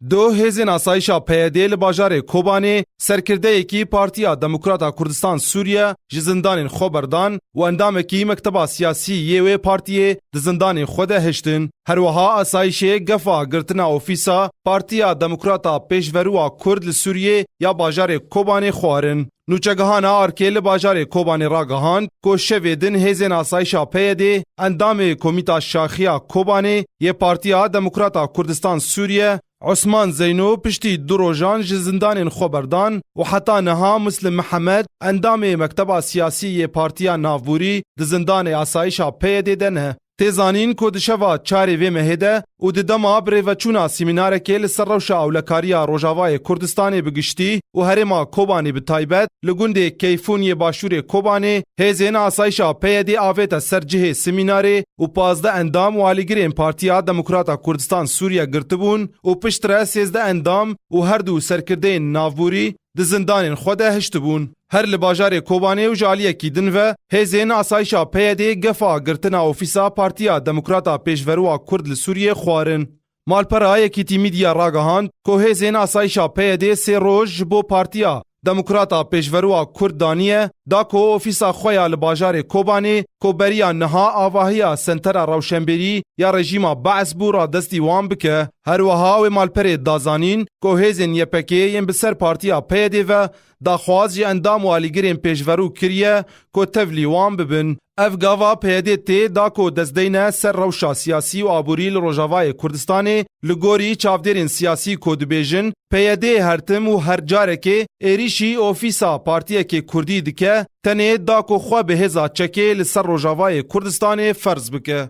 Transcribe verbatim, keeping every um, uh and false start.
Do hêzên asayişa P Y D li bajarê Kobanê serkirdeyekî Partiya Demokrata Kurdistan Sûriye ji zindanên xwe berdan û endamekî mekteba siyasî yê wê partiyê di zindanên xwe de hiştin. Her wiha asayişê gefa girtina ofîsa Partiya Demokrata Pêşverû a Kurd li Sûriyê ya bajarê Kobanê xwarin. Nûçegihana Arkê li bajarê Kobanê ragihand ku şevê din hêzên asayişa P Y D endamê Komîta Şaxiya Kobanê yê Partiya Demokrata Kurdistan Sûriye Osman Zeyno piştî du rojan ji zindanên xwe berdan û heta niha Muslim Mihemed, endamê Mekteba Siyasî yê Partiya Navborî, di zindanê asayişa P Y D de ne. Tê zanîn ku di şeva çarê vê mehê de û di dema birêveçûna semînarekê li ser rewşa ewlekariya Rojavayê Kurdistanê bi giştî û herêma Kobanê bi taybet, li gundê Keyfûn yê başûrê Kobanê, hêzên asayişa P Y D avête ser cihê semînarê û pazdeh endam û alîgirên Partiya Demokrata Kurdistan Sûriye girtibûn û piştre sêzdeh endam û her du serkirdeyên navborî di zindanên xwe de hiştibûn. Her li bajarê Kobanê û ji aliyekî din ve hêzên asayişa P Y D gefa girtina ofîsa Partiya Demokrata Pêşverû a Kurd li Sûriyê xwarin. Malpera Yekîtî Media ragihand ku hêzên asayişa P Y D sê roj ji bo Partiya Demokrata Pêşverû a Kurd daniye da ku ofîsa xwe ya li bajarê Kobanê ku beriya niha avahiya sentera rewşenbîrî ya rejîma Bees bû radestî wan bike. Her wiha wê malperê da zanîn ku hêzên Y P G yên bi ser Partiya P Y D ve daxwaz ji endam û alîgirên pêşverû kiriye ku tevlî wan bibin. Ev gava P Y D tê da ku dest deyne ser rewşa siyasî û aborî li Rojavayê Kurdistanê, li gorî çavdêrên siyasî ku dibêjin, P Y D her tim û her carekê êrîşî ofîsa partiyekê kurdî dike, tenê da ku xwe bi hêza çekê li ser Rojavayê Kurdistanê ferz bike.